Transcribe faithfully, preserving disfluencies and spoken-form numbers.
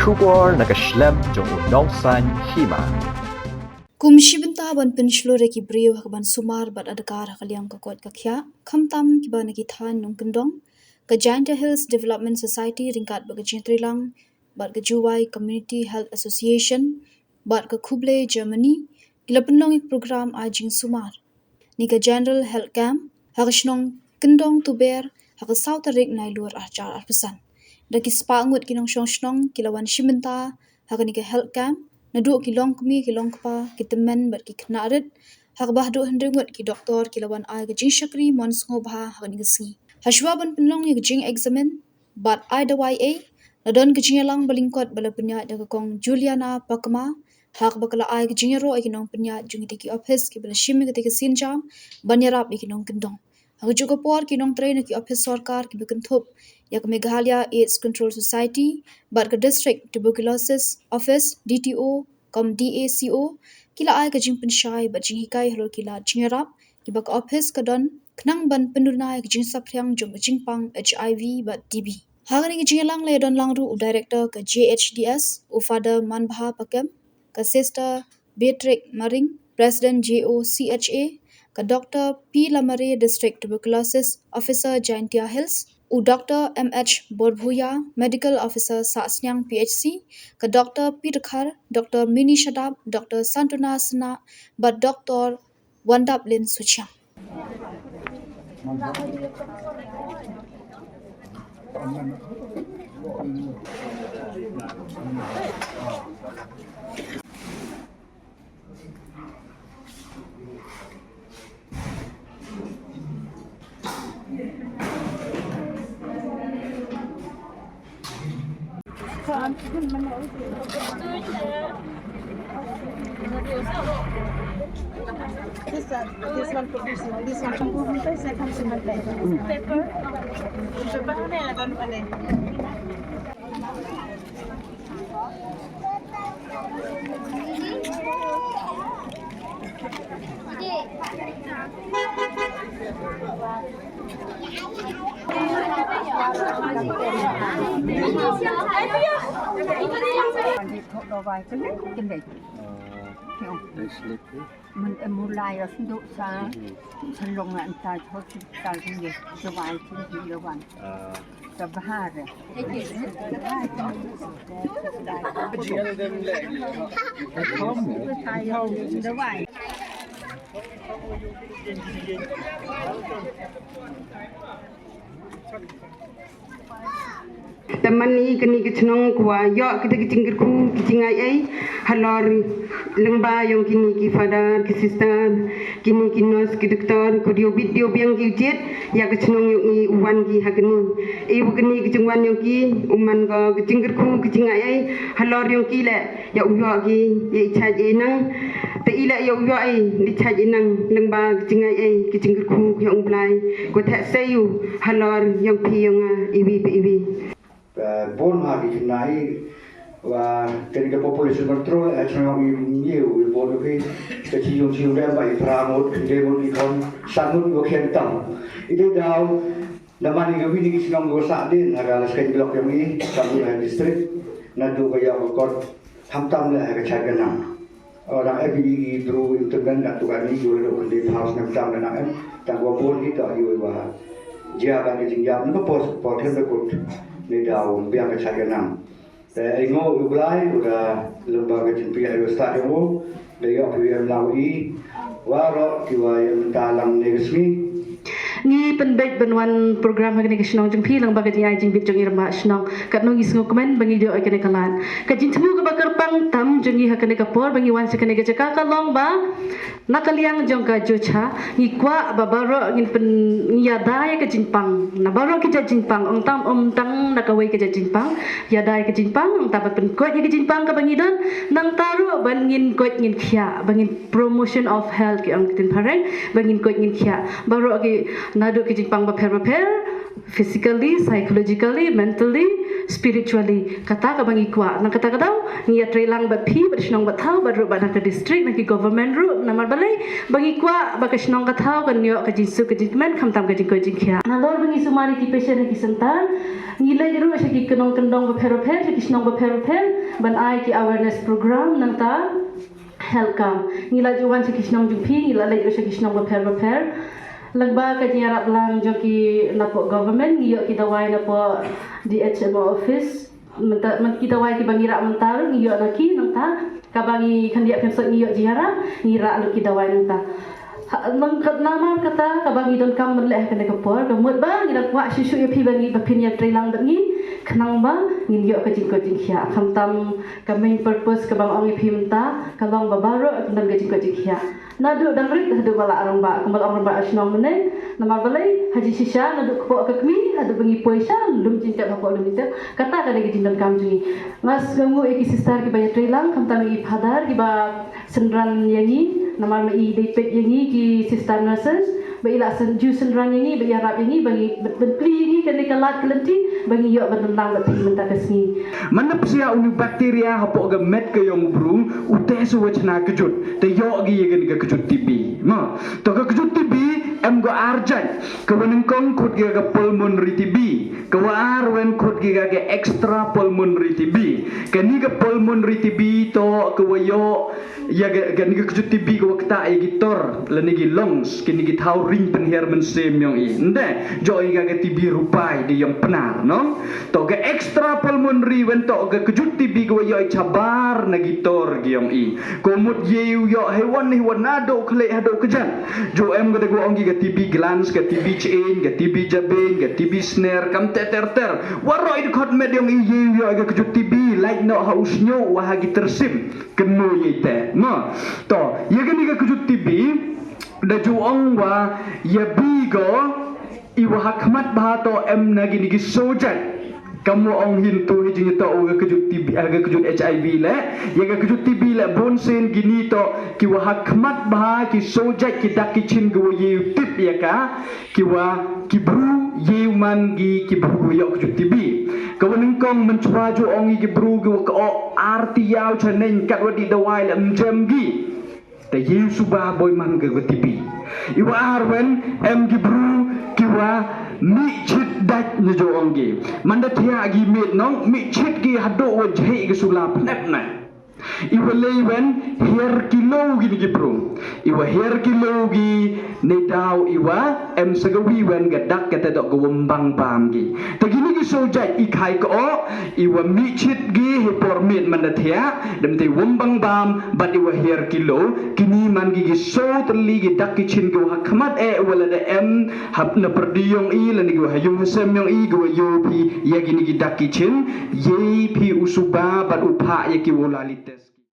Khubor na ka shlem jong u nongsan hima. Kum shi bynta ban pynshlur ïa ki briew ha kaban sumar bad adkar ha ka liang ka koit ka khiah, khamtam kiba na ki thaiñ nongkyndong, ka Jaintia Hills Development Society ryngkat bad ka Jingtreilang bad ka Jowai Community Health Association bad ka Khublei Germany ki la pynlong ïa ka program ai jingsumar ne ka General Health Camp ha ka shnong Kyndong Tuber ha ka saw tarik Nailur arhajar arphew san. Da ki spah ngut ki nongshong shnong ki la wan shim bynta ha kane ka health camp, naduh ki longkmie ki longkpa, ki tymmen bad ki khynnah rit, ha kaba haduh hynriew ngut ki doktor ki la wan ai ka jingshakri mon sngewbha ha kane ka sngi. Hashwa ban pynlong ïa ka jingexamine bad ai dawai ei, la don ka jingïalang ba lyngkot ba la pynïaid da ka Kong Juliana Pakma, ha kaba ka la ai ka jingïaroh ïa ki nongpynïaid jong kitei ki ophis kiba la shim ïa katei ka sienjam ban ïarap ïa ki nongkyndong. Ha kajuh ka por ki nongtrei na ki ophis sorkar kiba kynthup ïa ka Meghalaya AIDS Control Society bad ka District Tuberculosis Office, D T O, kum D A C O, ki la ai ka jingpynshai bad jinghikai halor ki lad jingïarap kiba ka ophis ka don khnang ban pynduna ïa ka jingsaphriang jong ka jingpang H I V bad T B. Ha kane ka jingïalang la ïadon lang ruh u Director ka J H D S, u Father Manbha Pakem, ka Sister Beatrix Maring, President J O C H A, ka Doctor P Lamare, District Tuberculosis Officer, Jaintia Hills, u Doctor M H Borbhuya, Medical Officer, Sahsniang P H C, ka Doctor P Dkhar, Doctor Mini Shadap, Doctor Santuna Sna, bad Doctor Wandaplin Suchiang. This, uh, this one, this one, this one. Paper. Mën em mu lai ïa snduk sa, sa long ïa nta hospital hi, dawai hi, dawai. Sa bahar. Dawai. Te mynne kane ka chnong ka wa ïoh kita ki jingkyrkhu ki jingai ei halor lyngba yong kine ki father ki sister, kine ki nurse ki doktor, ku dei u bit dei u biang ki u jied ïa ka chnong yong i u wan ki ha kane. Ei wa kane ka jingwan yong ki u man ko ka jingkyrkhu ki jingai ei halor yong ki leh. Ïa u ïoh ki, ïa i chait i nang. Te i leh ïa u ïoh i, i chait i nang, lyngba ki jingai ei, ki jingkyrkhu, ïa u Blai. Ko theh sei u, halor, yong phi yong nga, iwi pa iwi. Eh, bun ha ki jingai, wa, kane ka population control, eh, chnong i ngi u, i bun ki, ka chi yung chi yung dem ba i phra ngut, ki de ngut i khon, san ngut ko khian tam. I de daw, Namar ïa kawei na ki shnong ka sah dien ha ka Laskeiñ Block yong i, ka Mawlai District, naduh ka ïa ka kot, khamtam leh ha ka Chait Gynam. Ora F B I i bru intervene naduh kane, ïoh naduh kane phaw snem tam leh na em, tang wa bun hi ka ïoh wa jia ka jingïap, na ka por, por them da kut, ne daw biang ka Chait Gynam. Te ai ngo u Blai u da lem ba ka jingpyllait u stad jong u, da ïoh phi em lau i, waroh ki wa ïa mynta lang ne ka sngi. Ngi pynbeit ban wan program ha kane ka shnong jong phi lang ba ka jingai jingbit jong i rangbah shnong. Katno ngi sngewkmen ba ngi ïoh ïa kane ka lad. Ka jingthmu kaba kyrpang tam jong ngi ha kane ka por ba ngi wan sha kane ka jaka ka long ba Na ka liang jong ka jucha, ngi kwah ba baroh ngin pyn-, ngi ïada ïa ka jingpang. Na baroh ki jait jingpang, ong tam ong tang na kawei ka jait jingpang, ïada ïa ka jingpang, ong tam ba pynkoit ïa ka jingpang kaba ngi don, nangta ruh ban ngin koit ngin khiah, ba ngin promotion of health ki ong ki ktien phareng, ba ngin koit ngin khiah. Baroh ki naduh ki jingpang bapher bapher, physically, psychologically, mentally, spiritually. Kata kaba ngi kwah. Nang kata ka daw ngi ïatreilang bad phi, bad shnong bad thaw, bad ruh bad na ka district, na ki government ruh, namar balei, ba ngi kwah ba ka shnong ka thaw kan ïoh ka jingsuk ka jingkmen, khamtam ka jingkoit jingkhiah. Nalor ba ngi sumar ïa ki patient ha ki center, ngi leit ruh sha ki kynong kyndong bapher bapher, sha ki shnong bapher bapher, ban ai ki awareness program. Nangta health camp. Ngi la ju wan sha ki shnong jong phi, ngi la leit ruh sha ki shnong bapher bapher. Lyngba ka jingïarap lang jong ki napoh government, ngi ïoh ki dawai napoh D H M O office. Mynta, myn-, ki dawai kiba ngi rah mynta ruh ngi ïoh na ki. Nangta kaba ngi khyndiat khynsoit ngi ïoh jingïarap, ngi rah lut ki dawai nangta. Ha, nang kat namar kata kaba ngi donkam ban leh ha kane ka por, ka mut ba ngi da kwah shuh shuh ïa phi ba ngi, ba phin ïatreilang bad ngi, khnang ba ngin ïoh ka jingkoit jingkhiah. Khamtam ka main purpose kaba nga ong ïa phi mynta ka long ba baroh kan don ka jingkoit jingkhiah. Naduh dang rit haduh ba la rangbah, kumba la ong rangbah shnong mynne. Namar balei, ha jingshisha naduh kpoh ka kmie haduh ba ngi poi sha lum jingtep, hapoh lum jingtep. Kata ka dei ka jingdonkam jong ngi. Nga sngewnguh ïa ki sister kiba ïatreilang, khamtam ïa i Father kiba synran ïa ngi, namar ma i dei peit ïa ngi ki sister nurses, ba i la syn-, ju synran ïa ngi, ba ïarap ïa ngi, ba ngi, ban, ban plie ïa ngi kane ka lad ka lynti ba ngi ïoh ban don lang bad phi mynta ka sngi. Manda psiah une u bakteria hapoh ka met ka jong u bru, u teh sa wa chna kjut, te ïoh ki ïa kane ka kjut T B. Mo, to ka kjut T B em ko ar jait, ka wa nyngkong khot ki ka pulmonary T B, ka wa ar wen khot ki ka extra pulmonary T B. Kane ka pulmonary T B to ka wa ïoh ïa ka, kane ka kjut T B ka wa ktah ïa ki tor lane ki lungs, kine ki thaw ring pynhiar mynsiem jong i. Nde, jong i ka, ka T B rupai, dei jong Pnar, no? To ka extra pulmonary wen to ka kjut T B ka wa ïoh i shabar na ki tor ki jong i. Ka mut ïa u ïoh hei wan hei wan naduh khlei haduh kjat. Ju em ka dei ka wa ong ki ka T B glands, ka T B chiein, ka T B jabieng, ka T B sner, kam ter ter ter. Waroh i dkhot met jong i ïa u ïoh i ka kjut T B, lait noh ha u shñiuh wa ha ki tyrsim. Kynmaw ïa i te. Mo. To, ïa kane ka kjut T B, da ju ong wa ïa bi ko, i wa ha khmat bha to em na kine ki soo jait. Kam wa ong hin tu hi jingïatoh wa ka kjut T B, ha ka kjut H I V leh, ïa ka kjut T B leh bun sien kine to, ki wa ha khmat bha ki soo jait ki dak ki chin ki wa ïa u tip ïa ka, ki wa ki bru ïa u man ki, ki bru wa ïoh kjut T B. Ka wa nyngkong mynchwa ju ong ïa ki bru ki wa ka o ar tiaw chaneng kat wa dih dawai leh mjem ki. Te ïa u suba boi man ka, ka T B. I wa ar wen em ki bru ki wa mih chit dait ne ju ong ki. Manda thiah ki miet nong, mih chit ki haduh wa jheh ki sula pnep na. I wa lei wen hiar kilo kine ki bru. I wa hiar kilo ki ne daw i wa em sa ka wi wen ka dak kata dok ka wym bang bam ki. Te kine ki soo jait i khai ka o, i wa mih chit ki hi por miet manda thiah, dem te wym bang bam, bad i wa hiar kilo, kine man ki ki soo tylli ki dak ki chin ki wa ha khmat eh wa lada em, hap na pyrdi jong i, lane ki wa ha ïung ha sem jong i, ki wa ïoh phi, ïa kine ki dak ki chin, ïa phi u suba, bad u phah ïa ki wa la li test.